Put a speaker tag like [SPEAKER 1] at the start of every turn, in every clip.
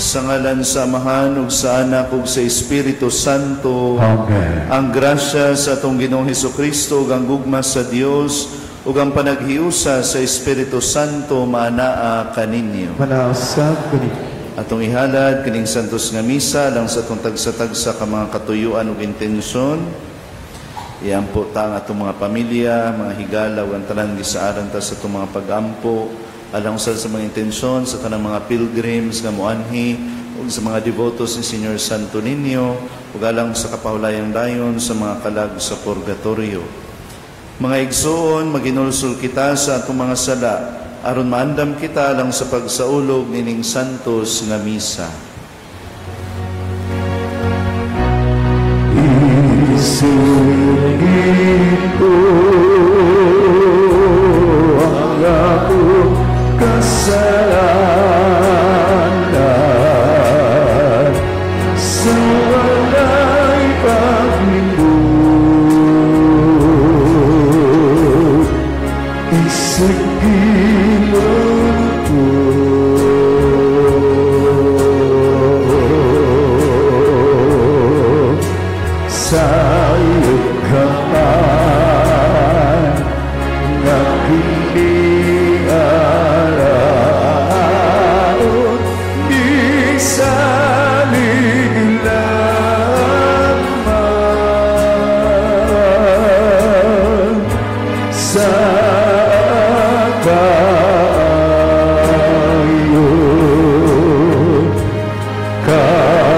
[SPEAKER 1] Sa ngalan sa Amahan ug sa Anak ug sa Espiritu Santo.
[SPEAKER 2] Amen.
[SPEAKER 1] Ang grasya sa atong Ginoong Hesukristo ug ang gugma sa Dios ug ang panaghiusa sa Espiritu Santo maanaa kaninyo.
[SPEAKER 2] Manausab kaninyo.
[SPEAKER 1] Atong ihalad kining santos nga misa lang sa atong tagsa-tagsa ka mga katuyuan ug intensyon. Iampo ta ang atong mga pamilya, mga higala ug ang tanan gisaaran ta sa atong mga pagampo alang sa mga intensyon sa tanang mga pilgrims nga moanhi ug sa mga devotos ni Señor Santo Niño ug alang sa kapahulayang dayon sa mga kalag sa purgatorio. Mga igsoon, maginulsol kita sa atong mga sala aron maandam kita alang sa pagsaulog nining santos nga misa.
[SPEAKER 2] Isingin ko ang akong kasalanan sa walay paglingkod. Isingin ko sa iyong kamay nga kini araon gisalig lamang sa kaayo kaayo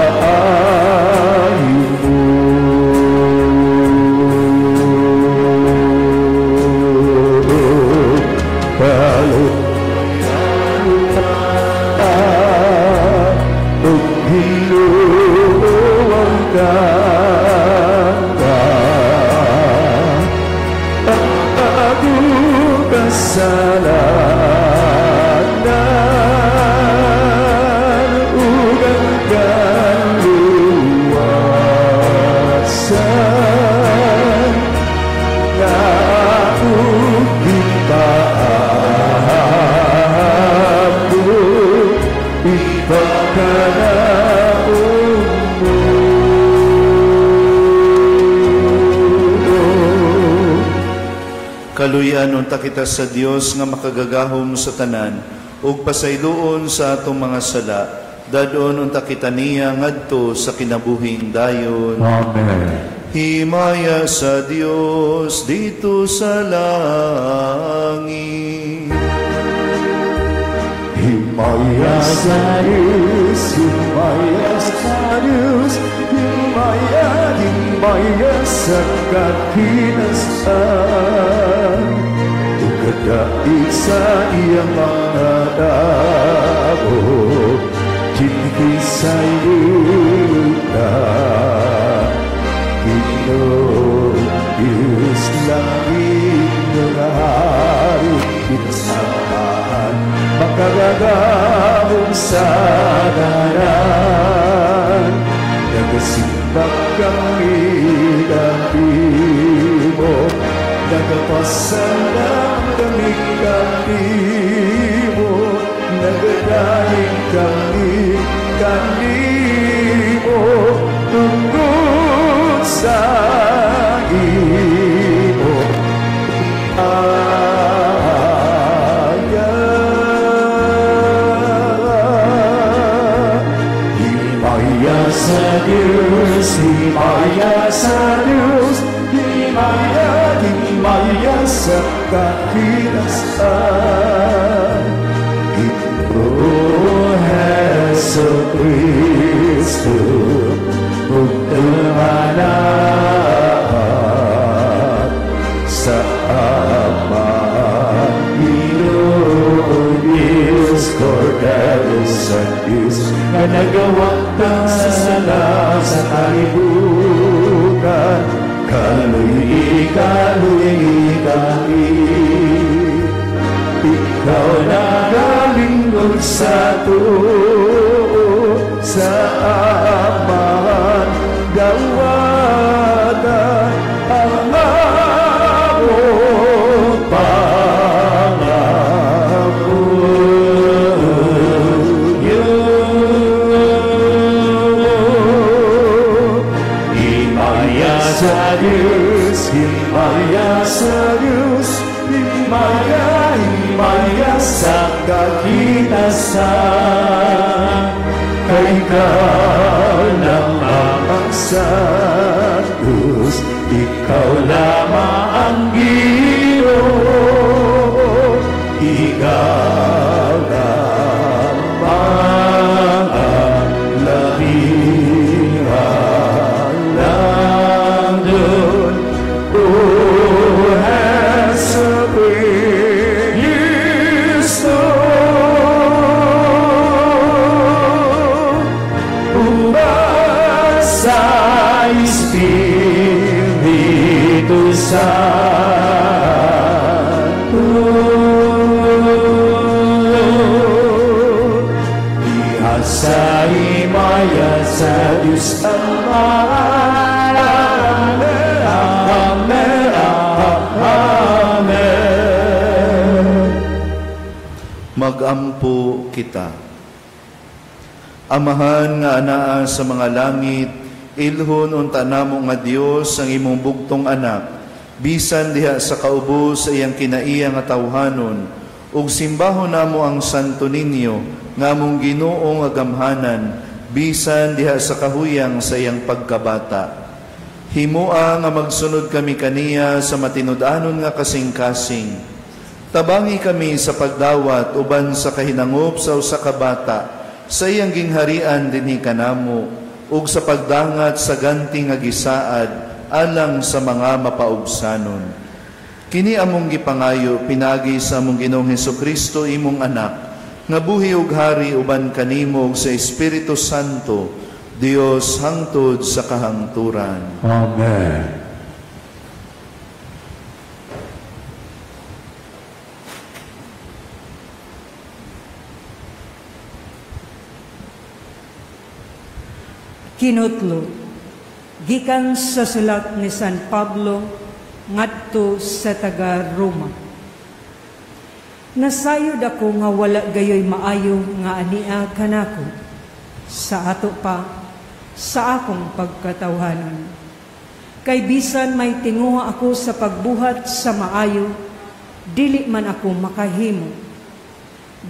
[SPEAKER 2] mo. Ug Ginoo ka akong kasalanan ug ang kaluwasan nga akong gipaampo ipakanaon mo.
[SPEAKER 1] Kaluyan unta kita sa Dios nga makagagahom sa tanan ug pasayloon sa atong mga sala. Dadon unta kita niya ngadto sa kinabuhing dayon.
[SPEAKER 2] Amen.
[SPEAKER 1] Himaya sa Dios dito sa langit.
[SPEAKER 2] Himaya sa Diyos, himaya sa Diyos, himaya, himaya sa kakinasan. Ug kadaig sa iyang mga tao, dinhi sa yuta. Ginoo Diyos langit nga hari, kinasamahan makagagahom sa tanan. Nagasimbak kami kanimo, nagapasalam kami kanimo, nagadaig kami kanimo, tungod sa imo aya. Himaya sa Diyos, himaya sa Diyos, himaya, himaya sa kakinasan. Ginoo Hesu Kristo, ug Anak sa Ama, Ginoo Diyos, Cordero sa Diyos, nga nagawagtang sa sala sa kalibutan, kaluy-i, kaluy-i kami. Ikaw nagalingkod sa tuo, sa Amahan, gawata ang among pangamuyo. Pagkakita sa kay ikaw lamang ang Diyos, ikaw lamang ang Ginoo, ikaw lamang ang labing ng Diyos. O Jesu Cristo, uban sa Espiritu Santo, diha sa himaya sa Diyos Ama. Amen, Amen, Amen.
[SPEAKER 1] Magampo kita. Amahan nga anaa sa mga langit, ilhon unta namo nga Dios ang imong bugtong anak, bisan diha sa kaubos sa iyang kinaiya nga tawhanon, ug simbahon namo ang Santo Niño nga among Ginoo nga gamhanan, bisan diha sa kahuyang sa iyang pagkabata. Himoa nga magsunod kami kaniya sa matinud-anon nga kasing-kasing. Tabangi kami sa pagdawat uban sa kahinangop sa usa ka bata sa iyang gingharian dinhi kanamo, ug sa pagdangat sa ganti nga gisaad alang sa mga mapaubsanon. Kini among gipangayo pinagi sa among Ginoong Hesukristo imong anak, nga buhi ug hari uban kanimo ug sa Espiritu Santo, Dios hangtod sa kahangturan.
[SPEAKER 2] Amen.
[SPEAKER 3] Kinutlo, gikan sa sulat ni San Pablo ngadto sa taga Roma. Nasayod ako nga wala gayoy maayo nga ania kanako sa ato pa sa akong pagkatawhanon. Kay bisan may tinguha ako sa pagbuhat sa maayo, dili man ako makahimo.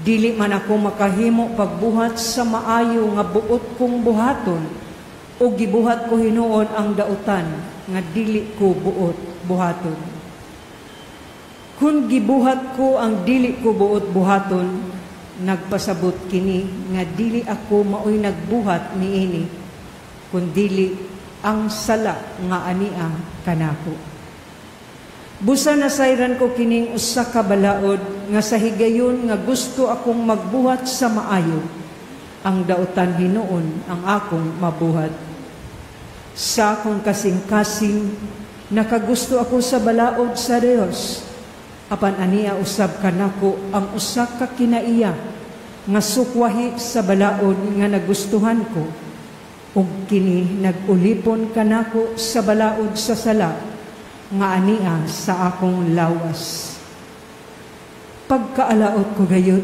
[SPEAKER 3] Dili man ako makahimo pagbuhat sa maayo nga buot kong buhaton, o gibuhat ko hinuon ang dautan nga dili ko buot buhaton. Kun gibuhat ko ang dili ko buot buhaton, nagpasabot kini nga dili ako maoy nagbuhat niini, kun dili ang sala nga ania kanako. Busa nasayran ko kining usa ka balaod nga sa higayon nga gusto akong magbuhat sa maayo, ang dautan hinuon ang akong mabuhat. Sa akong kasing-kasing, nakagusto ako sa balaod sa Dios, apan ania usab kanako ang usa ka kinaiya nga sukwahi sa balaod nga nagustuhan ko, ug kini nag-ulipon kanako sa balaod sa sala nga ania sa akong lawas. Pagkaalaot ko gayud,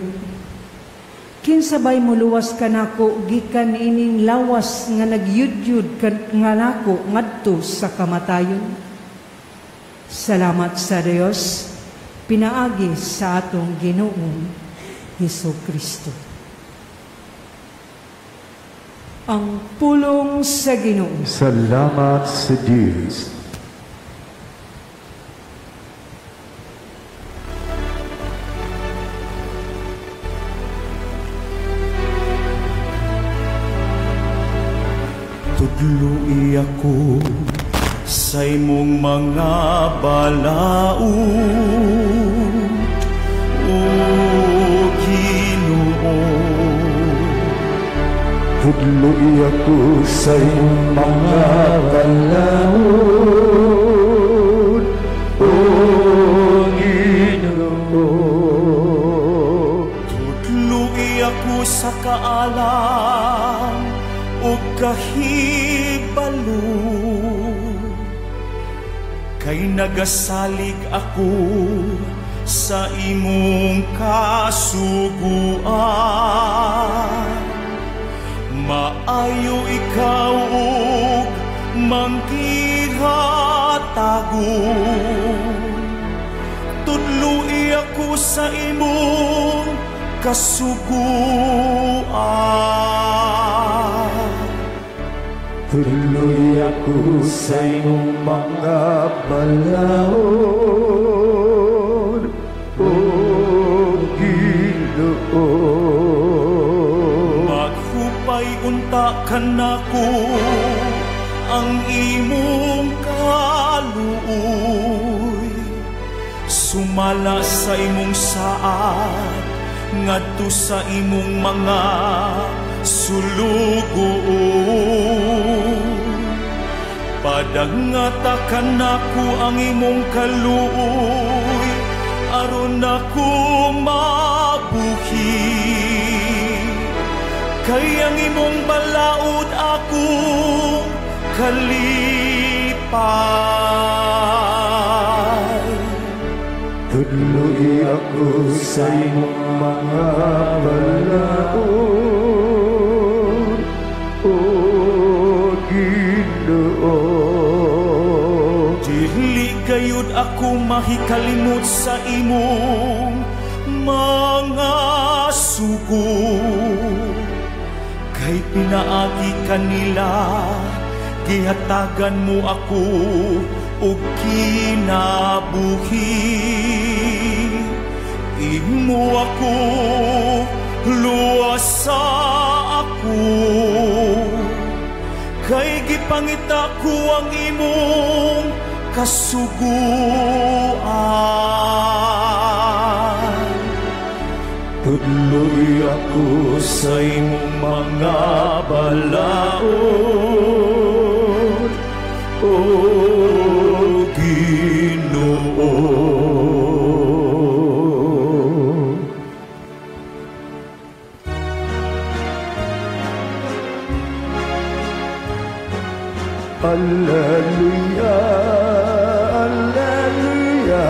[SPEAKER 3] kinsabay moluwas kanako gikan ining lawas nga nagyudyud nga nako ngadto sa kamatayon. Salamat sa Dios, pinaagi sa atong Ginoong Hesus Kristo. Ang pulong sa Ginoo.
[SPEAKER 2] Salamat sa Dios.
[SPEAKER 4] Tudloi ako sa imong mga balaod, O Ginoo.
[SPEAKER 2] Tudloi ako sa imong mga balaod, O Ginoo.
[SPEAKER 4] Tudloi ako sa kaalam ug kahibalo, kay nagasalig ako sa imong kasuguan. Maayo ikaw ug manggihatagon, tudloi ako sa imong kasuguan.
[SPEAKER 2] Tudloy ako sa imong mga balaod, O Ginoo.
[SPEAKER 4] Maghupay unta kanako ang imong kaluoy, sumala sa imong saad ngadto sa imong mga sulugoon. Padangata kanako ang imong kaluoy, aron ako mabuhi. Kay ang imong balaod akong kalipay.
[SPEAKER 2] Tudloy ako sa imong mga balaod, O Ginoo.
[SPEAKER 4] Dili gayud ako mahikalimot sa imong mga sugo, kay pinaagi kanila gihatagan mo ako og kinabuhi. Imo ako luwasa ako, kay gipangita ko ang imong kasuguan.
[SPEAKER 2] Tudloy ako sa imong mga balaod, O Ginoo. Alleluia, alleluia,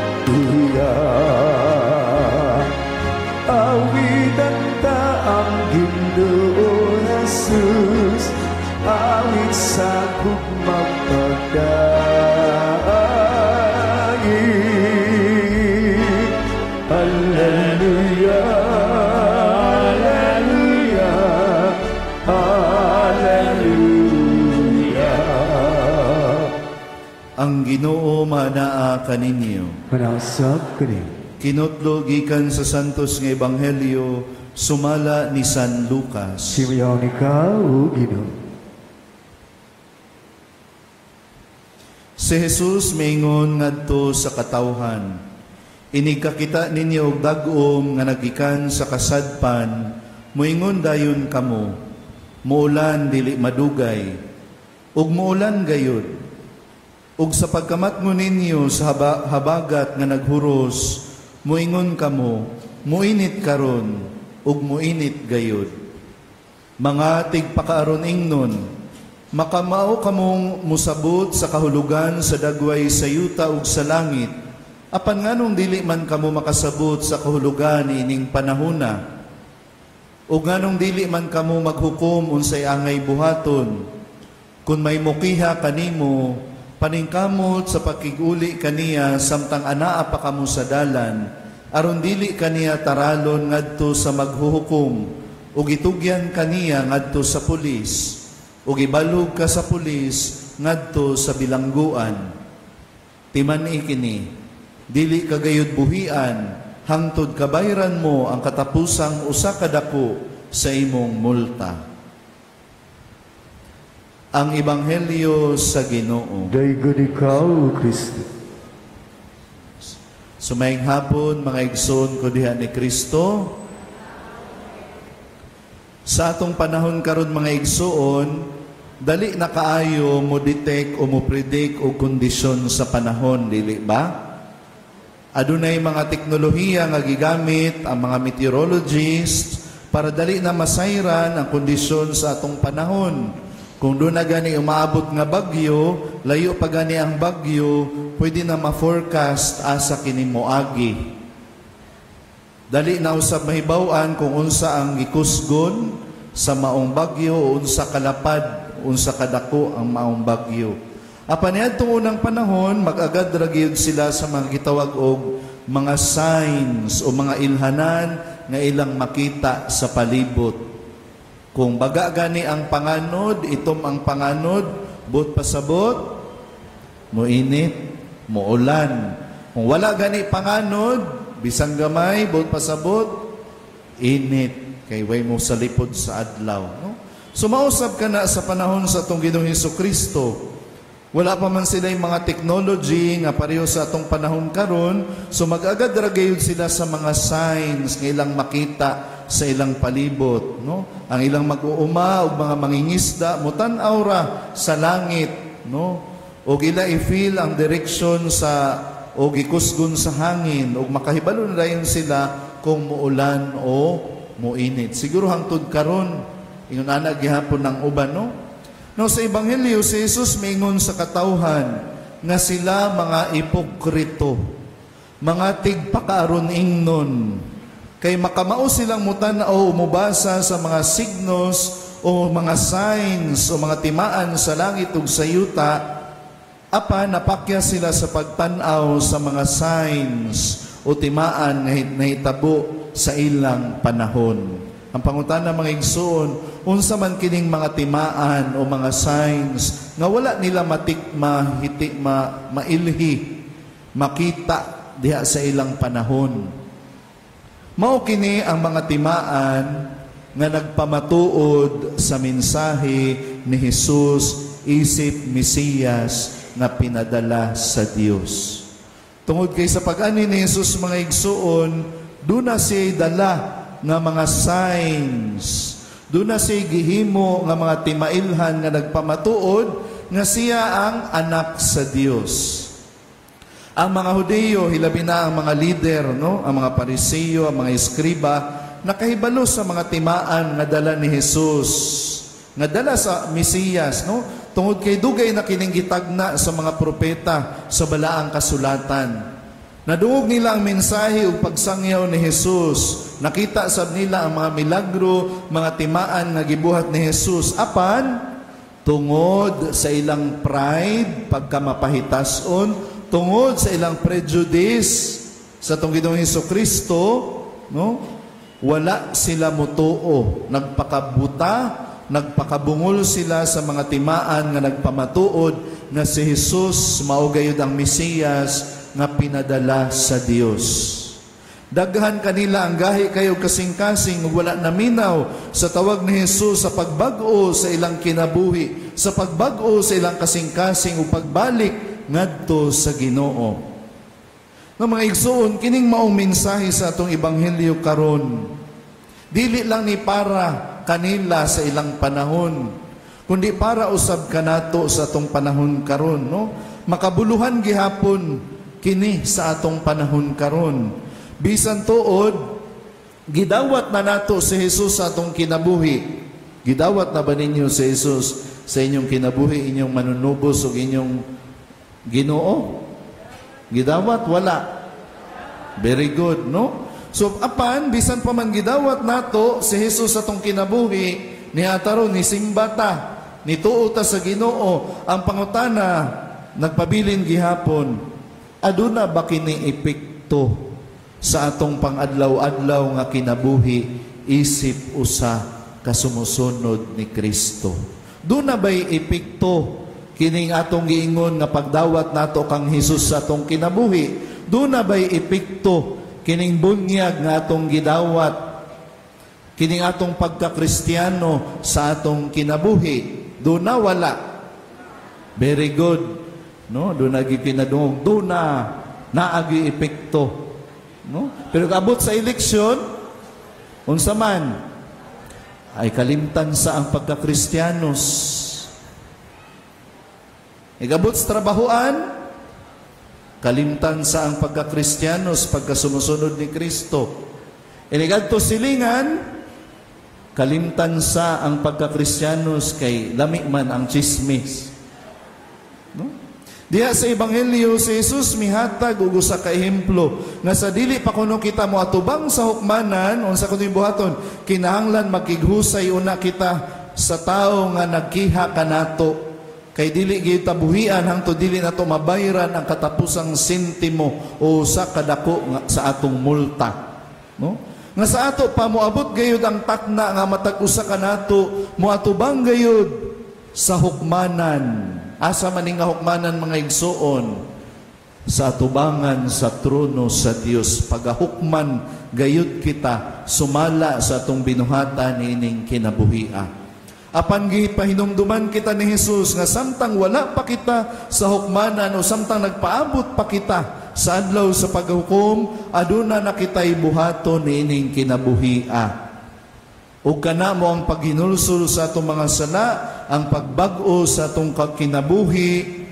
[SPEAKER 2] alleluia. Awitan ta ang Ginoo Jesus, awit sa gugmagpagdaig. Alleluia, alleluia, alleluia.
[SPEAKER 1] Ang Ginoo manaa kaninyo.
[SPEAKER 2] Manausap kani.
[SPEAKER 1] Kinutlo gikan sa Santos nga Ebanghelyo sumala ni San Lucas.
[SPEAKER 2] Simayaw ni ka, o Ginoo.
[SPEAKER 1] Si Jesus maingon ngadto sa katawhan, inig kakita ninyo og dag-om nga nagikan sa kasadpan, moingon dayon kamo, muulan dili madugay, ug muulan gayud. Ug sa pagkamatngon ninyo sa habagat nga naghuros, moingon kamo, muinit karon, ug muinit gayud. Mga tigpakaaron ingnon, makamao kamong musabot sa kahulugan sa dagway sa yuta ug sa langit, apan nganong dili man kamo makasabot sa kahulugan ining panahona? Ug nganong dili man kamo maghukom unsay angay buhaton? Kun may mukiha kanimo, paningkamot sa pakiguli kaniya samtang anaa pa kamo sa dalan, aron dili kaniya taralon ngadto sa maghuhukom, ug itugyan kaniya ngadto sa pulis, ug ibalog ka sa pulis ngadto sa bilangguan. Timan-i kini, dili ka gayud buhian hangtod kabayran mo ang katapusang usa ka dako sa imong multa. Ang Ebanghelyo sa Ginoo.
[SPEAKER 2] Daygon ikaw, O Kristo.
[SPEAKER 1] Sumaing hapon, mga igsoon ko diha ni Kristo. Sa atong panahon karon mga igsoon, dali na kaayo mo detect o mo predict og kondisyon sa panahon, dili ba? Adunay mga teknolohiya nga gigamit ang mga meteorologists para dali na masayran ang kondisyon sa atong panahon. Kung doon na gani umaabot nga bagyo, layo pa gani ang bagyo, pwede na ma-forecast asa kini moagi. Dali na usab mahibaw-an kung unsa ang gikusgon sa maong bagyo o unsa kalapad, unsa kadako ang maong bagyo. Apan niadtong unang panahon, mag-agad ra gyud sila sa mga gitawag og mga signs o mga ilhanan nga ilang makita sa palibot. Kung baga gani ang panganod, itom ang panganod, buot pasabot, moinit, muulan. Kung wala gani panganod, bisan gamay, buot pasabot, init, kay way mo salipod sa adlaw. No? So mausab ka na sa panahon sa atong Ginoong Hesus Kristo. Wala pa man sila yung mga technology nga pareho sa atong panahon karon, so mag-agad ra gayud sila sa mga signs nga ilang makita sa ilang palibot, no? Ang ilang mag-uuma ug mga mangingisda mutan-aw ra sa langit, no? Og ila i-feel ang direction sa o gikusgon sa hangin ug makahibalo na dayon sila kung muulan o muinit. Siguro hangtod karon ingon ana gihapon ng uban, no? No, sa Ebanghelyo si Jesus miingon sa katawhan nga sila mga ipokrito, mga tigpakaaron ingnon, kay makamao silang mutan-aw, mubasa sa mga signos o mga signs o mga timaan sa langit ug sa yuta, apan napakya sila sa pagtan-aw sa mga signs o timaan nga nahitabo sa ilang panahon. Ang pangutana, mga igsoon, unsa man kining mga timaan o mga signs nga wala nila matikma, hiti, mailhi, makita diha sa ilang panahon? Mao kini ang mga timaan nga nagpamatuod sa mensahe ni Jesus isip Mesiyas nga pinadala sa Dios. Tungod kay sa pag-ani ni Jesus, mga igsoon, duna siya dala nga mga signs. Duna siya gihimo nga mga timailhan nga nagpamatuod nga siya ang anak sa Dios. Ang mga Hudiyo, hilabi na ang mga lider, no? Ang mga Pariseo, ang mga eskriba, nakahibalo sa mga timaan nga dala ni Jesus, nga dala sa Mesiyas, no? Tungod kay dugay na kining gitagna sa mga propeta sa balaang kasulatan. Nadungog nila ang mensahe ug pagsangyaw ni Jesus. Nakita sab nila ang mga milagro, mga timaan nga gibuhat ni Jesus. Apan tungod sa ilang pride, pagkamapahitason, tungod sa ilang prejudice sa atong Ginoong Hesukristo, no? Wala sila mutuo, nagpakabuta, nagpakabungol sila sa mga timaan nga nagpamatuod nga si Jesus mao gayud ang Mesiyas nga pinadala sa Dios. Daghan kanila ang gahi kayo kasing-kasing ug wala naminaw sa tawag ni Jesus sa pagbag-o sa ilang kinabuhi, sa pagbag-o sa ilang kasing-kasing ug pagbalik ngadto sa Ginoo. Nga mga igsoon, kining maong mensahe sa atong ebanghelyo karon, dili lang ni para kanila sa ilang panahon, kundi para usab kanato sa atong panahon karon, no? Makabuluhan gihapon kini sa atong panahon karon. Bisan tuod gidawat na nato si Jesus sa atong kinabuhi. Gidawat na ba ninyo si Jesus sa inyong kinabuhi, inyong manunubos ug inyong Ginoo? Gidawat wala? Very good, no? So apan bisan pa man gidawat nato si Jesus sa atong kinabuhi, niataron ni simba ta, nituo ta sa Ginoo, ang pangutana nagpabilin gihapon, aduna ba kini epekto sa atong pangadlaw-adlaw nga kinabuhi isip usa ka sumusunod ni Kristo? Duna ba'y epekto kining atong giingon nga pagdawat nato kang Hesus sa atong kinabuhi? Duna ba'y epekto kining bunyag nga atong gidawat, kining atong pagkakristiano sa atong kinabuhi? Duna wala? Very good, no? Duna gyud kinadungog, duna naagi epekto, no? Pero abot sa eleksyon, unsa man ay kalimtan sa ang pagkakristiyanos. Igabot sa trabahoan, kalimtan sa ang pagkakristiyanos, pagkasumusunod ni Kristo. Inigadto silingan, kalimtan sa ang pagkakristiyanos kay lami man ang chismis. No? Diha sa Ebanghelyo, si Jesus mihatag og usa ka ehemplo nga sa dili pa kuno kita moatubang sa hukmanan, unsa kuno buhaton, kinahanglan makighusay una kita sa tawo nga nagkiha kanato. Kay dili gyud tabuhian hangtod dili nato mabayran ang katapusang sentimo o sa kadako nga sa atong multa, no? Nga sa ato pa moabot gayud ang takna nga matag usa kanato moatubang gayud sa hukmanan. Asa man nga hukmanan, mga igsuon? Sa atubangan sa trono sa Dios. Pagahukman gayud kita sumala sa atong binuhatan niining kinabuhia. Apan gipahinumduman kita ni Jesus nga samtang wala pa kita sa hukmanan o samtang nagpaabot pa kita sa adlaw sa paghukom, aduna na kita'y buhaton niining kinabuhia. Ug kana mo ang paghinulsol sa atong mga sala, ang pagbag-o sa atong kinabuhi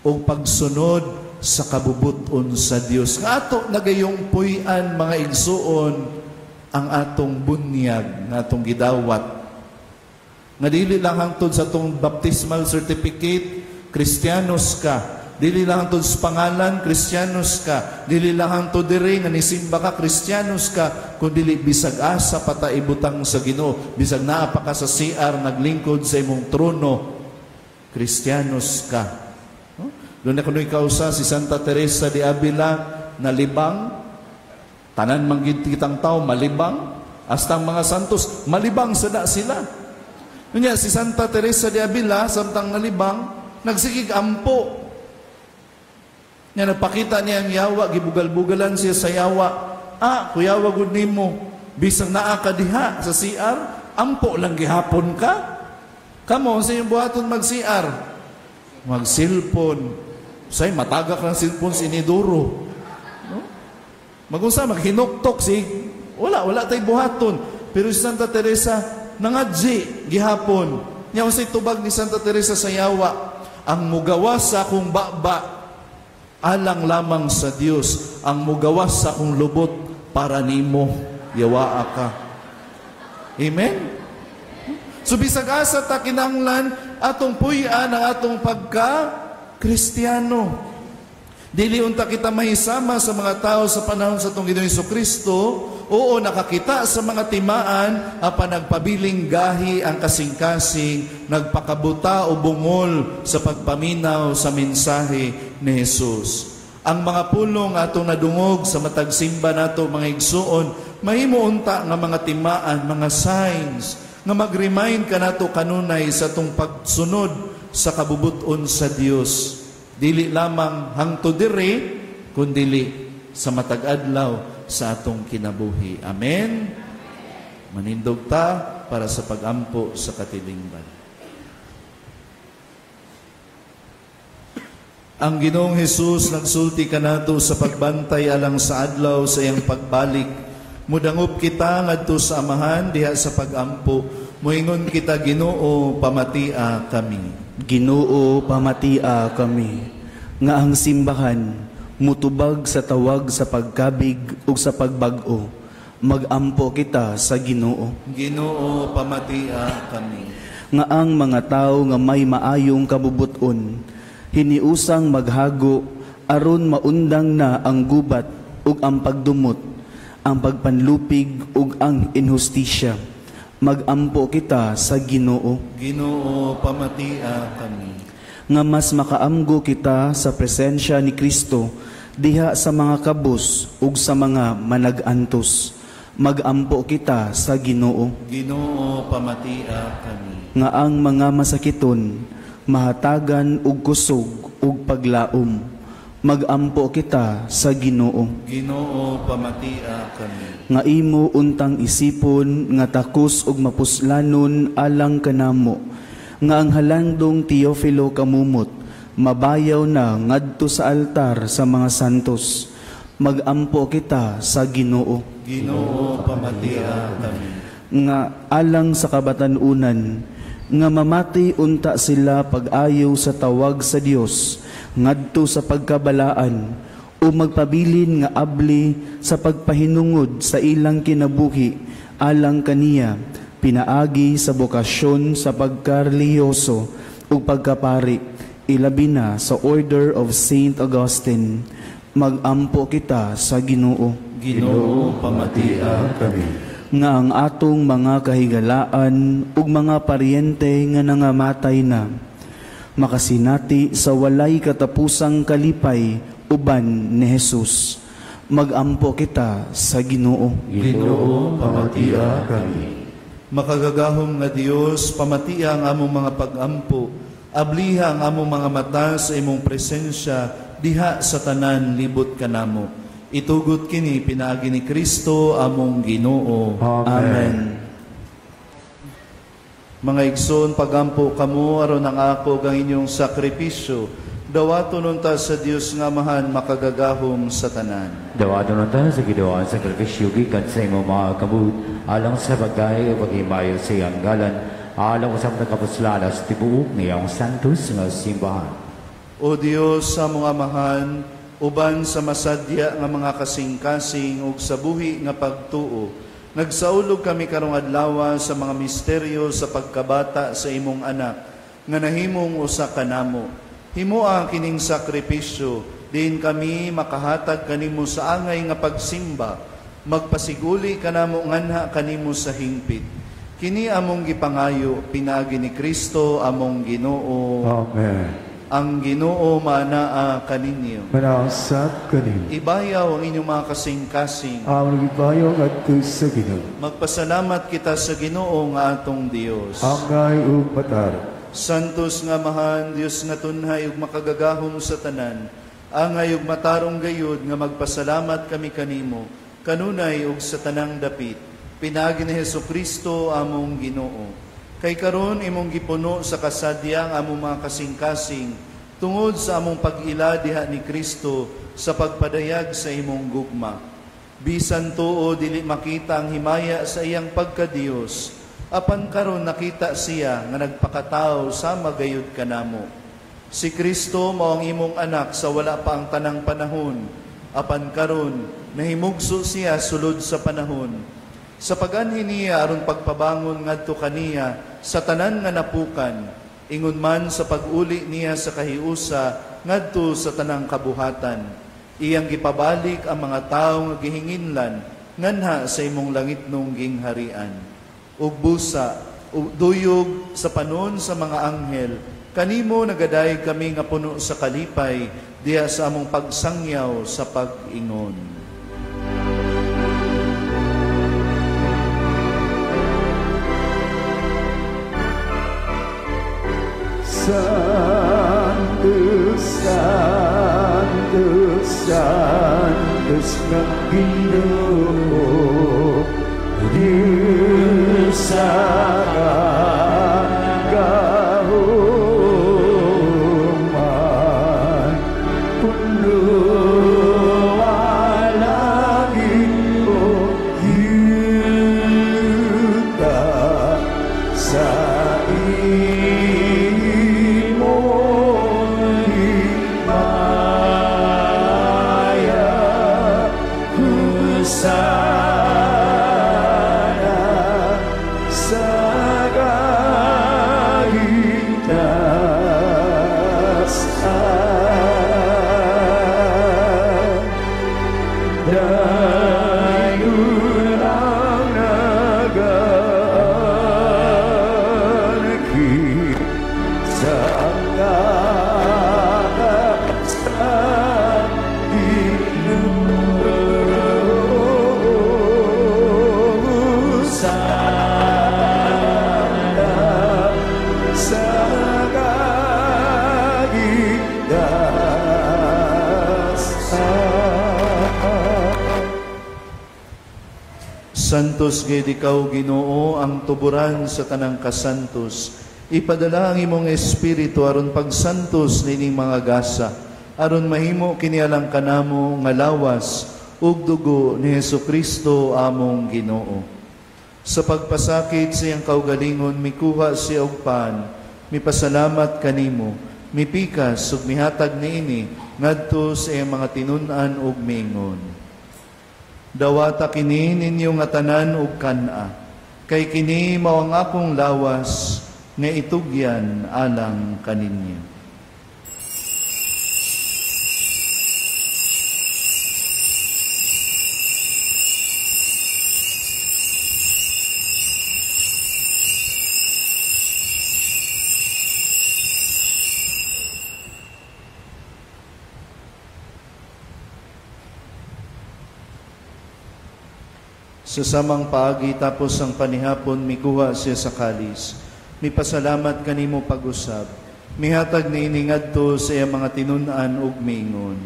[SPEAKER 1] ug pagsunod sa kabubut-on sa Dios. Nga ato nagayong puy-an, mga igsuon, ang atong bunyag nga atong gidawat. Nga dili lang hangtod sa atong baptismal certificate, Kristiyanos ka. Dili lang hangtod sa pangalan, Kristiyanos ka. Dili lang hangtod diri nga nisimba ka, Kristiyanos ka. Kun dili bisag asa pa ta ibutang sa Ginoo, bisag naa pa ka sa CR naglingkod sa imong trono, Kristiyanos ka. No? Doon na kuno'y kausa si Santa Teresa de Avila nalibang. Tanan man gid kitang tao malibang. Hasta ang mga santos malibang sada sila. Unya si Santa Teresa de Avila samtang nalibang nagsigig ampo. Nya nagpakita niya ang yawa, gibugal-bugalan siya sa yawa. Ah, kuyawa gud nimo. Bisag naa ka diha sa CR, ampo lang gihapon ka. Kamo sa iyong buhaton mag-CR, mag-cellphone. Say matagak lang cellphone si inidoro. No? Magunsa maghinuktok si wala tay buhaton. Pero si Santa Teresa nangadji gihapon. Nya unsay tubag ni Santa Teresa sa yawa? Ang mugawas sa akong baba alang lamang sa Dios, ang mugawas sa akong lubot para nimo, yawaa ka. Amen? So bisag asa ta kinahanglan atong puy-an ang atong pagka Kristiyano. Dili unta kita mahisama sa mga tao sa panahon sa atong Ginoong Hesukristo. Oo, nakakita sa mga timaan, apan nagpabiling gahi ang kasing-kasing, nagpakabuta o bungol sa pagpaminaw sa mensahe ni Jesus. Ang mga pulong atong nadungog sa matag simba nato, mga igsuon, mahimo unta nga mga timaan, mga signs, nga mag-remind ka nato kanunay sa atong pagsunod sa kabubut-on sa Dios. Dili lamang hangtod diri, kundili sa matag adlaw sa atong kinabuhi. Amen? Manindog ta para sa pagampo sa katilingban. Ang Ginoong Hesus nagsulti kanato sa pagbantay alang sa adlaw sa iyang pagbalik. Mudangop kita ngadto sa Amahan diha sa pagampo. Moingon kita, Ginoo, pamatia kami.
[SPEAKER 5] Ginoo, pamatia kami. Nga ang simbahan mutubag sa tawag sa pagkabig ug sa pagbag-o. Magampo kita sa Ginoo.
[SPEAKER 1] Ginoo, pamatia kami.
[SPEAKER 5] Nga ang mga tawo nga may maayong kabubuton hiniusang maghago aron maundang na ang gubat ug ang pagdumot, ang pagpanlupig ug ang inhustisya. Magampo kita sa Ginoo.
[SPEAKER 1] Ginoo, pamatia kami.
[SPEAKER 5] Nga mas makaamgo kita sa presensya ni Kristo diha sa mga kabus ug sa mga manag-antos. Magampo kita sa Ginoo.
[SPEAKER 1] Ginoo, pamatia kami.
[SPEAKER 5] Nga ang mga masakiton mahatagan og kusog ug paglaom. Magampo kita sa Ginoo.
[SPEAKER 1] Ginoo, pamatia kami.
[SPEAKER 5] Nga imo untang isipon nga takos ug mapuslanon alang kanamo, nga ang halandong Teofilo kamumot mabayaw na ngadto sa altar sa mga santos. Magampo kita sa Ginoo.
[SPEAKER 1] Ginoo, pamatia kami.
[SPEAKER 5] Nga alang sa kabatan-unan nga mamati unta sila pag-ayo sa tawag sa Dios ngadto sa pagkabalaan o magpabilin nga abli sa pagpahinungod sa ilang kinabuhi alang kaniya, pinaagi sa bokasyon sa pagkareliyoso ug pagkapari, ilabi na sa Order of Saint Augustine. Magampo kita sa Ginoo.
[SPEAKER 1] Ginoo, pamatia kami.
[SPEAKER 5] Nga ang atong mga kahigalaan ug mga paryente nga nangamatay na, makasinati sa walay katapusang kalipay uban ni Jesus. Magampo kita sa Ginoo.
[SPEAKER 2] Ginoo, pamatia kami.
[SPEAKER 1] Makagagahom nga Dios, pamatia ang among mga pagampo, abliha ang among mga mata sa imong presensya diha sa tanan libot kanamo. Itugot kini pinaagi ni Kristo among Ginoo.
[SPEAKER 5] Amen.
[SPEAKER 1] Mga igsoon, pagampo kamo aron ang ako ug ang inyong sakripisyo dawaton unta sa Dios nga Amahan makagagahom sa tanan.
[SPEAKER 6] Dawaton unta sa Ginoo ang sakripisyo gikan sa imong mga kamot alang sa pagdaig ug paghimayo sa iyang ngalan, alang usab nakapuslala sa tibuok niyang santos nga simbahan.
[SPEAKER 1] O Dios sa among Amahan, uban sa masadya nga mga kasing-kasing ug sa buhi nga pagtuo, nagsaulog kami karong adlaw sa mga misteryo sa pagkabata sa imong anak nga nahimong usa kanamo. Himoa kining sakripisyo, diin kami makahatag kanimo sa angay nga pagsimba, magpasiguli kanamo nganha kanimo sa hingpit. Kini among gipangayo pinaagi ni Kristo among Ginoo.
[SPEAKER 2] Amen.
[SPEAKER 1] Ang Ginoo manaa kaninyo.
[SPEAKER 2] Manausap kaninyo.
[SPEAKER 1] Ibayaw ang inyong mga kasing-kasing.
[SPEAKER 2] Among ibayaw ngadto sa Ginoo.
[SPEAKER 1] Magpasalamat kita sa Ginoo nga atong Dios.
[SPEAKER 2] Angay ug matarong.
[SPEAKER 1] Santos nga Amahan, Dios nga tunhay ug makagagahom sa tanan, angay ug matarong gayud nga magpasalamat kami kanimo, kanunay ug sa tanang dapit, pinaagi ni Hesukristo among Ginoo. Kay karon imong gipuno sa kasadya ang among mga kasing-kasing tungod sa among pag-ila diha ni Kristo sa pagpadayag sa imong gugma. Bisan tuo dili makita ang himaya sa iyang pagkadiyos, apan karon nakita siya nga nagpakatao sama gayud kanamo. Si Kristo mao ang imong anak sa wala pa ang tanang panahon, apan karon nahimugso siya sulod sa panahon. Sa paganhi niya aron pagpabangon ngadto kaniya sa tanan nga napukan, ingon man sa pag-uli niya sa kahiusa ngadto sa tanang kabuhatan. Iyang gipabalik ang mga tawo nga gihinginlan nganha sa imong langitnong gingharian. Ug busa, duyog sa panon sa mga anghel, kanimo nagadayeg kami nga puno sa kalipay diha sa among pagsangyaw sa pag-ingon.
[SPEAKER 2] Santo, Santo, Santos ng Ginoo, Diyos sa kagahuman, puno ang langit o yuta sa
[SPEAKER 1] Santos gayud ikaw, Ginoo, ang tuburan sa tanang kasantos. Ipadala ang imong espiritu aron pagsantos nining mga gasa, aron mahimo kini alang kanamo nga lawas ug dugo ni Hesukristo among Ginoo. Sa pagpasakit sa iyang kaugalingon, mikuha siya og pan, mipasalamat kanimo, mipikas ug mihatag niini ngadto sa iyang mga tinun-an ug miingon. Dawata kini ninyo nga tanan ug kan-a, kay kini mao ang akong lawas nga itugyan alang kaninyo. Sa samang paagi tapos ang panihapon, mikuha siya sa kalis. Mipasalamat kanimo pag-usab. Mihatag niini ngadto sa iyang mga tinun-an ug miingon: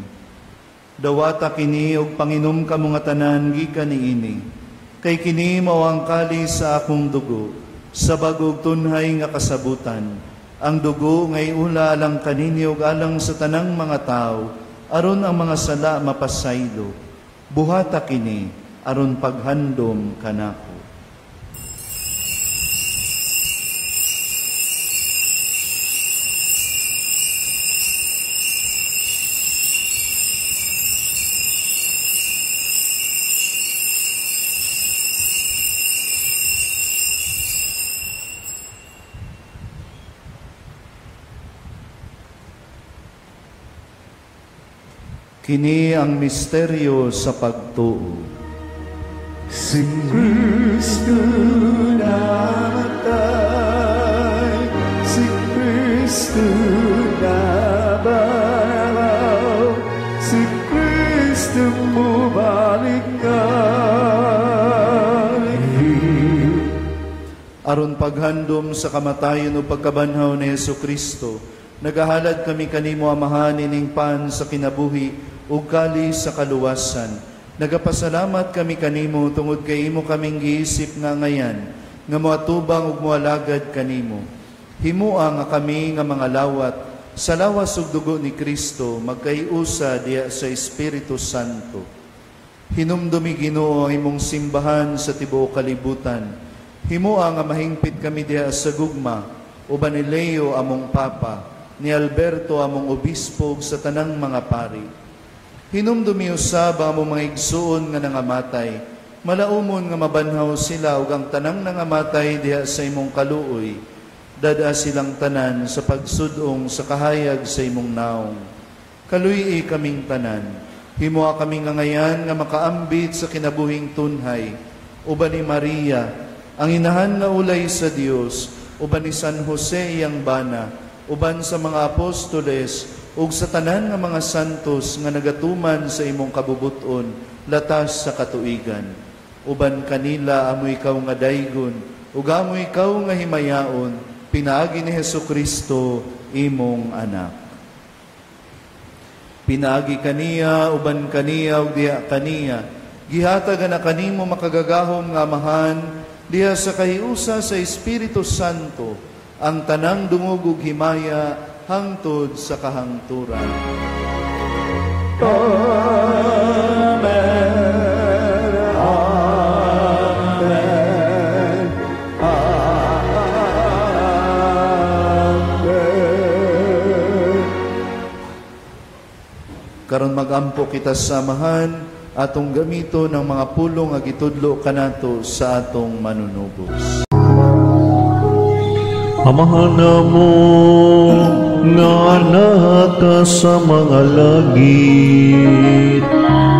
[SPEAKER 1] Dawata kini ug panginom kamo nga tanan gikan niini. Kay kini mao ang kalis sa akong dugo, sa bag-ong tunhay nga kasabutan. Ang dugo nga iula alang kaninyo ug alang sa tanang mga tawo, aron ang mga sala mapasaylo. Buhata kini aron paghandom kanako. Kini ang misteryo sa pagtuo.
[SPEAKER 2] Si Kristo namatay, si Kristo nabangaw, si Kristo mubalik nga.
[SPEAKER 1] Aron paghandom sa kamatayon o pagkabanhaw ni Hesus Kristo, nagahalad kami kanimo Amahan ining pan sa kinabuhi ug kalis sa kaluwasan. Nagapasalamat kami kanimo tungod kay imo kaming giisip nga ngayan, nga moatubang ug moalagad kanimo. Himua nga kami nga mga lawat sa lawas ug dugo ni Kristo magkaiusa diha sa Espiritu Santo. Hinumdumi Ginoo ang imong simbahan sa tibuok kalibutan. Himua nga mahingpit kami diha sa gugma uban ni Leo among Papa, ni Alberto among obispo ug sa tanang mga pari. Hinumdumi usab ang among mga igsuon nga nangamatay, malaumon nga mabanhaw sila ug ang tanang nangamatay diha sa imong kaluoy. Dada silang tanan sa pagsudong sa kahayag sa imong naong. Kaluy-i kaming tanan, himua kaming ngayan nga makaambit sa kinabuhing tunhay, uban ni Maria, ang inahan nga ulay sa Dios, uban ni San Jose iyang bana, uban sa mga apostoles, ug sa tanan nga mga santos nga nagatuman sa imong kabubuton, latas sa katuigan. Uban kanila amoy ikaw nga daygon, ug amoy ikaw nga himayaon, pinaagi ni Hesukristo imong anak. Pinaagi kaniya, uban kaniya, ug diha kaniya, gihatag na kanimo makagagahom nga Amahan, diha sa kahiusa sa Espiritu Santo, ang tanang dungog ug himaya hangtod sa kahangturan.
[SPEAKER 2] Amen. Amen. Amen.
[SPEAKER 1] Karon magampo kita sa Amahan, atong gamito ng mga pulong nga gitudlo kanato sa atong manunubos.
[SPEAKER 2] Amahan namo nga naka sa mga langit,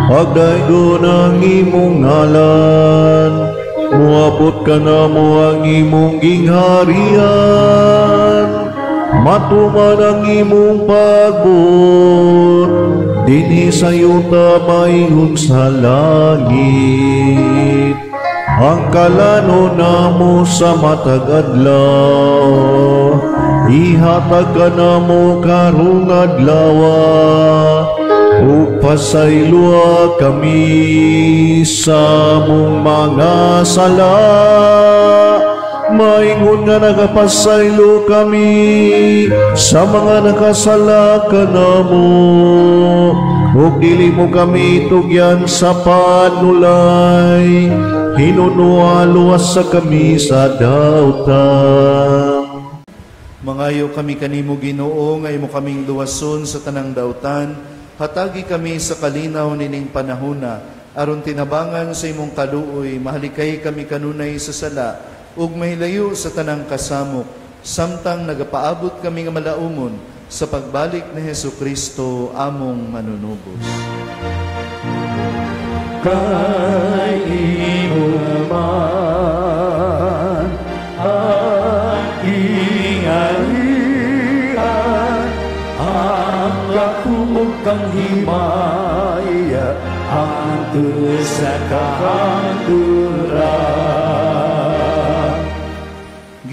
[SPEAKER 2] pagdaygon ang imong ngalan, muabot ka namo ang imong gingharian, matuman ang imong pagbuot, dinhi sa yuta maingon sa langit. Ang kalano namo sa matag adlaw, ihatag ka namo karong adlaw, ug pasayloa kami sa among mga sala, maingon nga nagapasaylo kami sa mga nakasala kanamo, ug dili mo kami tugyan sa panulay, hinunua luwas sa kami sa dautan.
[SPEAKER 1] Mangayo kami kanimo Ginoo nga imo kaming luwason sa tanang dautan, hatagi kami sa kalinaw nining panahona, aron tinabangan sa imong kaluoy, mahalikay kami kanunay sa sala ug mahilayo sa tanang kasamok, samtang nagapaabot kami nga malaumon sa pagbalik ni Hesukristo among manunubos.
[SPEAKER 2] Kay imo man ang gingharian, ang kakuog kang himaya, hangtod sa kahangturan.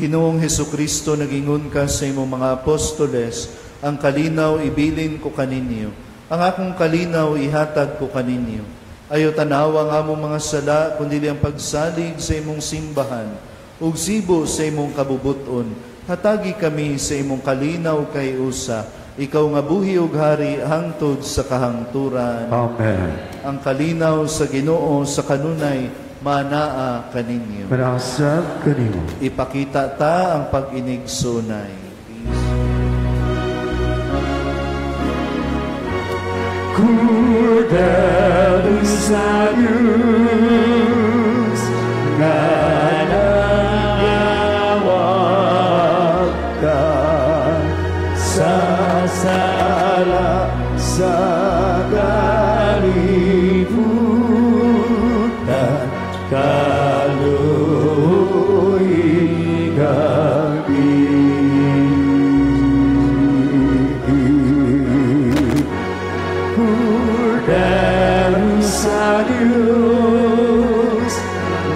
[SPEAKER 1] Ginoong Hesukristo, nagingon ka sa imong mga apostoles, ang kalinaw ibilin ko kaninyo, ang akong kalinaw ihatag ko kaninyo. Ayaw tanawa ang among mga sala, kundi ang pagsalig sa imong simbahan, ug sibo sa imong kabubuton. Hatagi kami sa imong kalinaw kay usa, ikaw nga buhi ug hari hangtod sa kahangturan.
[SPEAKER 2] Amen.
[SPEAKER 1] Ang kalinaw sa Ginoo sa kanunay manaa kaninyo.
[SPEAKER 2] Manasab kanimo.
[SPEAKER 1] Ipakita ta ang pag-inigsunay.
[SPEAKER 2] Cordero sa Diyos nga nagawat ka sa sala sa kalibutan, kaluoy kami. Cordero sa Diyos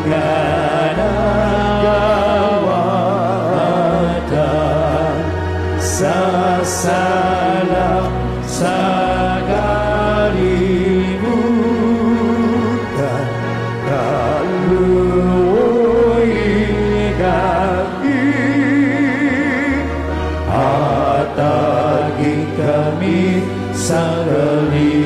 [SPEAKER 2] nga nagawatan sa sala sa kalibutan, kaluoy kami. Hatagi kami sa kalinaw.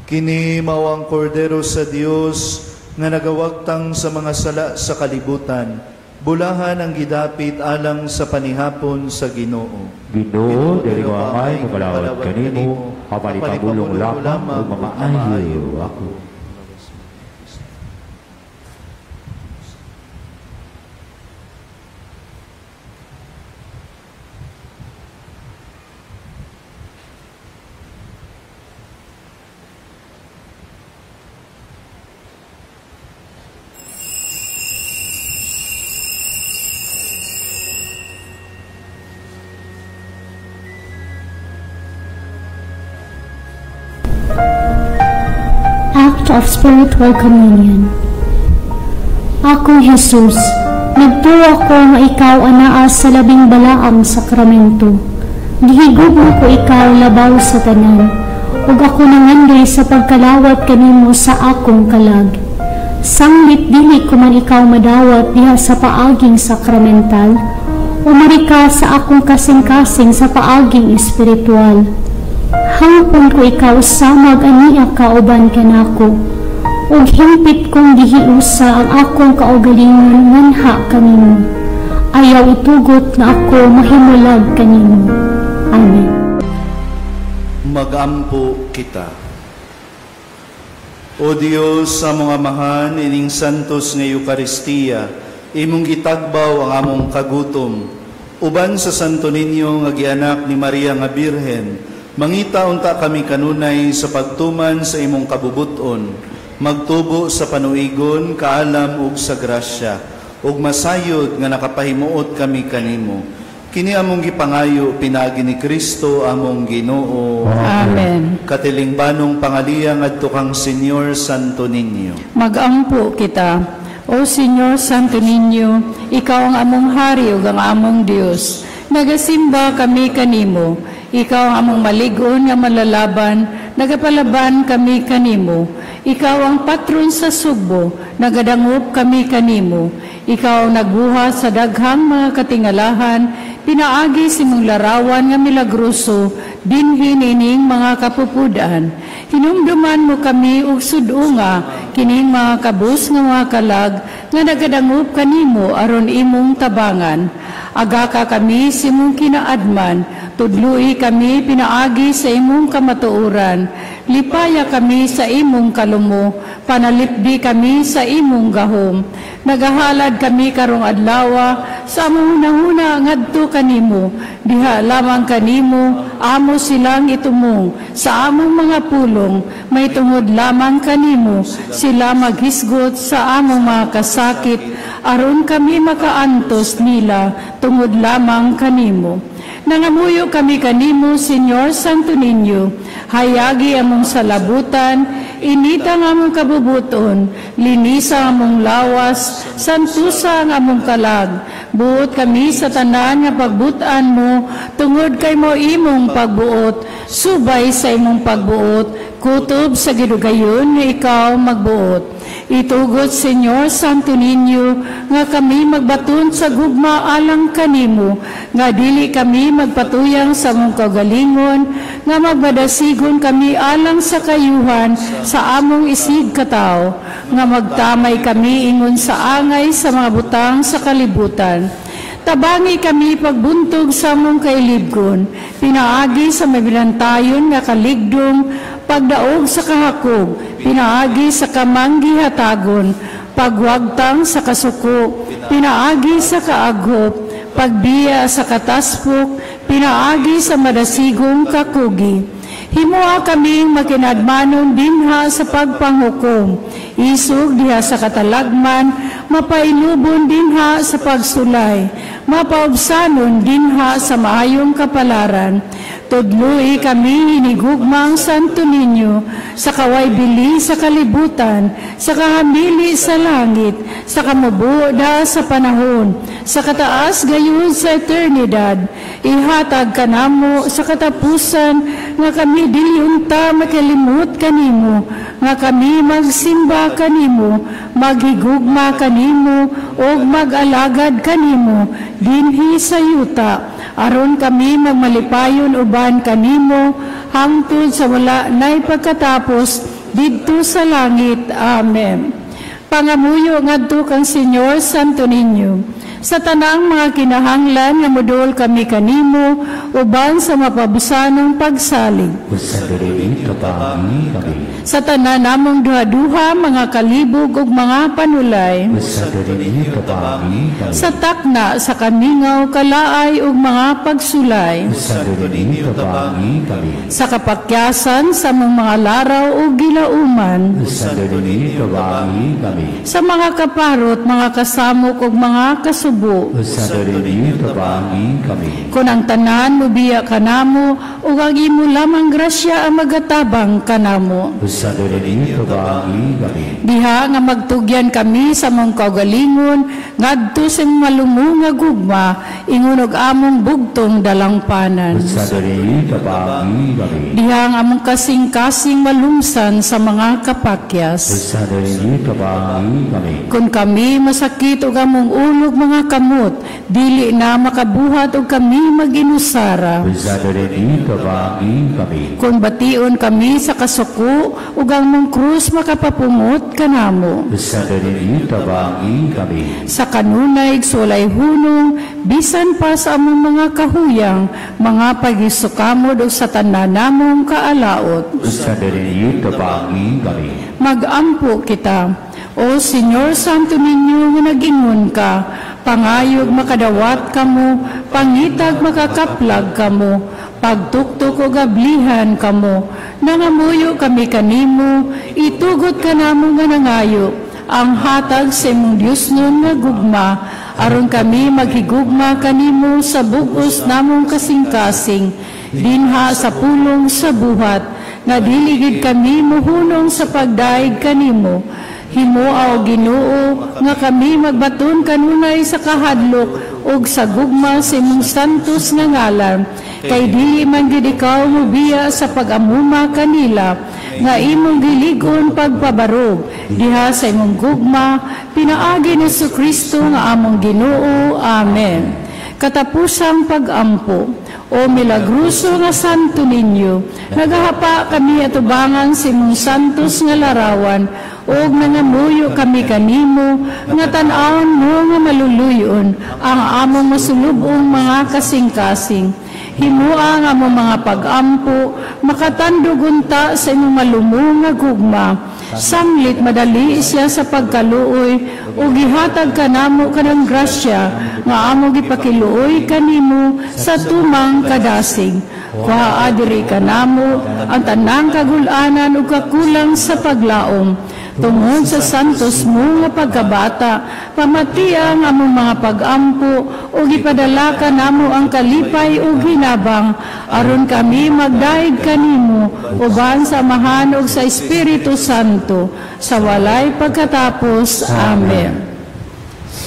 [SPEAKER 1] Kini mao ang kordero sa Dios nga nagawagtang sa mga sala sa kalibutan. Bulahan ang gidapit alang sa panihapon sa Ginoo.
[SPEAKER 6] Ginoo, dili ko angay magalawat kanimo, apan ipabulong lamang ug mamaayo ako.
[SPEAKER 7] Act of Spiritual Communion. Akong Jesus, nagtuo ko nga ikaw anaa sa labing balaang sakramento. Gihigugma ko ikaw labaw sa tanan, ug ako nangandoy sa pagkalawat kanimo sa akong kalag. Sanglit dili ko man ikaw madawat diha sa paaging sakramental, umari ka sa akong kasing-kasing sa paaging espiritual. Hangpon ko ikaw samag ania kauban kanako, ug hingpit kong gihiusa ang akong kaugalingon nganha kanimo. Ayaw itugot nga ako mahimulag kanimo. Amen.
[SPEAKER 1] Magampo kita. O Dios, sa among Amahan, ining santos nga Eukaristiya, imong gitagbaw ang among kagutom. Uban sa Santo Niño nga gianak ni Maria nga Birhen, mangita unta kami kanunay sa pagtuman sa imong kabubuton, magtubo sa panuigon, kaalam ug sa grasya, ug masayod nga nakapahimuot kami kanimo. Kini among gipangayo pinaagi ni Kristo among Ginoo.
[SPEAKER 8] Amen.
[SPEAKER 1] Katilingbanong pangaliya ngadto kang Señor Santo Niño.
[SPEAKER 8] Magampo kita. O Señor Santo Niño, ikaw ang among hari ug ang among Dios. Nagasimba kami kanimo. Ikaw ang among malig-on nga malalaban, nagapalaban kami kanimo. Ikaw ang patron sa Sugbo, nagadangop kami kanimo. Ikaw ang nagbuhat sa daghang mga katingalahan, pinaagi sa imong larawan nga milagroso, dinhi nining mga kapupudan. Hinumduman mo kami og sud-unga, kining mga kabus nga mga kalag, nga nagadangop kanimo aron imong tabangan. Agaka kami sa imong kinaadman, tudlui kami pinaagi sa imong kamatuoran. Lipaya kami sa imong kalumo, panalipdi kami sa imong gahom. Nagahalad kami karong adlawa sa among hunahuna ngadto kanimo. Diha lamang kanimo amo silang itumong sa among mga pulong, may tungod lamang kanimo sila maghisgot sa among mga kasakit, aron kami makaantos nila tungod lamang kanimo. Nangamuyo kami kanimo, Señor Santo Niño, hayagi among salabutan, inita ang among kabubuton, linisa ang among lawas, santusa ang among kalag. Buot kami sa tanan nga pagbutan mo, tungod kay mo imong pagbuot, subay sa imong pagbuot, kutob sa gidugayon nga ikaw magbuot. Itugot, Señor Santo Niño, nga kami magbaton sa gugma alang kanimo, nga dili kami magpatuyang sa among kaugalingon, nga magmadasigon kami alang sa kayuhan sa among isig katawo, nga magtamay kami ingon sa angay sa mga butang sa kalibutan. Tabangi kami pagbuntog sa among kailibgon, pinaagi sa mabinantayon nga kaligdong, pagdaog sa kahakog, pinaagi sa kamanggihatagon, pagwagtang sa kasuko, pinaagi sa kaaghop, pagbiya sa kataspok, pinaagi sa madasigong kakugi. Himoa kaming makinadmanon dinha sa pagpanghukom, isog diha sa katalagman, mapailubon dinha sa pagsulay, mapaubsanon dinha sa maayong kapalaran. Tudloi kami hinigugmang Santo Niño, sa kawaybili sa kalibutan, sa kahamili sa langit, sa kamubuda sa panahon, sa kataas gayon sa eternidad. Ihatag kanamo sa katapusan nga kami dili unta makalimot kanimo, nga kami magsimba kanimo, maghigugma kanimo ug mag-alagad kanimo dinhi sa yuta, aron kami magmalipayon uban kanimo hangtod sa wala nay pagkatapos didto sa langit. Amen. Pangamuyo ngadto kang Señor Santo Niño, sa tanang mga kinahanglan nga modol kami kanimo uban sa mapabusanong pagsalig. Sa tanan namong duha-duha, mga kalibog ug mga panulay. Sa takna sa kamingaw, kalaay ug mga pagsulay. Sa kapakyasan sa among mga laraw ug gilauman. Sa mga kaparot, mga kasamok ug mga kasubo. Kun ang tanan mubiya kanamo ug ang imo lamang grasya ang magatabang kanamo. Diha nga magtugyan kami sa among kaugalingon ngadto sa malumo nga gugma, ingon og among bugtong dalangpanan. Diha nga among kasing-kasing malumsan sa mga kapakyas. Kun kami masakit og among ulog mga kamot, dili na makabuhat og kami maginusara. Kun bation kami sa kasuko ug ang mong krus makapapungot kanamo. Sa kanunay sulay hunong, bisan pa sa among mga kahuyang, mga pagisukamod ug sa tanan namong kaalaot. Magampo kita. O Señor Santo Niño, nga nag-ingon ka, pangayog makadawat kamo, pangitag makakaplag kamo, pagtuktok o gablihan kamo, nangamuyo kami kanimo, itugot kanamo nga nangayo, ang hatag sa imong Diyos nun nga gugma, aron kami maghigugma kanimo sa bugos namong kasing-kasing, dinha sa pulong sa buhat, nga dili gid kami muhunong sa pagdaig kanimo. Himoa o Ginoo nga kami magbaton kanunay sa kahadlok ug sa gugma sa imong santos nga ngalan, kay dili man gid ikaw mobiya sa pag-amuma kanila, nga imong gilig-on pagpabarog diha sa imong gugma, pinaagi ni Kristo nga among Ginoo. Amen. Katapusang pag-ampo. O milagroso nga Santo Niño, nagahapa kami atubangan sa imong santos nga larawan, ug nangamuyo kami kanimo nga tan-awon mo nga maluluyon ang among masulubong mga kasing-kasing. Himoa ang among mga pag-ampo, makatandog unta sa imong malumo nga gugma. Sanglit madali siya sa pagkaluoy, ug gihatag kanamo kanang grasya nga among gipakiluoy kanimo sa tumang kadasig. Kuhaa diri kanamo ang tanang kagul-anan ug kakulang sa paglaom. Tungod sa santos mo nga pagkabata, pamatia ang among mga pag-ampo ug ipadala kanamo ang kalipay ug hinabang aron kami magdayeg kanimo uban sa Amahan ug sa Espiritu Santo sa walay pagkatapos. Amen.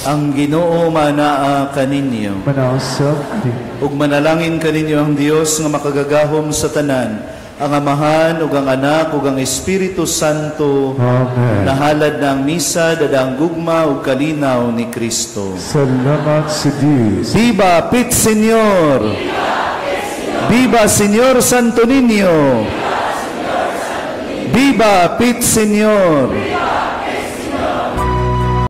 [SPEAKER 1] Ang Ginoo manaa kaninyo.
[SPEAKER 2] Manausap din.
[SPEAKER 1] Ug manalangin kaninyo ang Dios nga makagagahom sa tanan, ang Amahan ug ang Anak ug ang Espiritu Santo.
[SPEAKER 2] Amen.
[SPEAKER 1] Nahalad na ang misa, dada ang gugma ug kalinaw ni Kristo.
[SPEAKER 2] Salamat sa Diyos.
[SPEAKER 1] Viva Pit Señor! Viva Señor Santo Niño! Viva Pit Señor!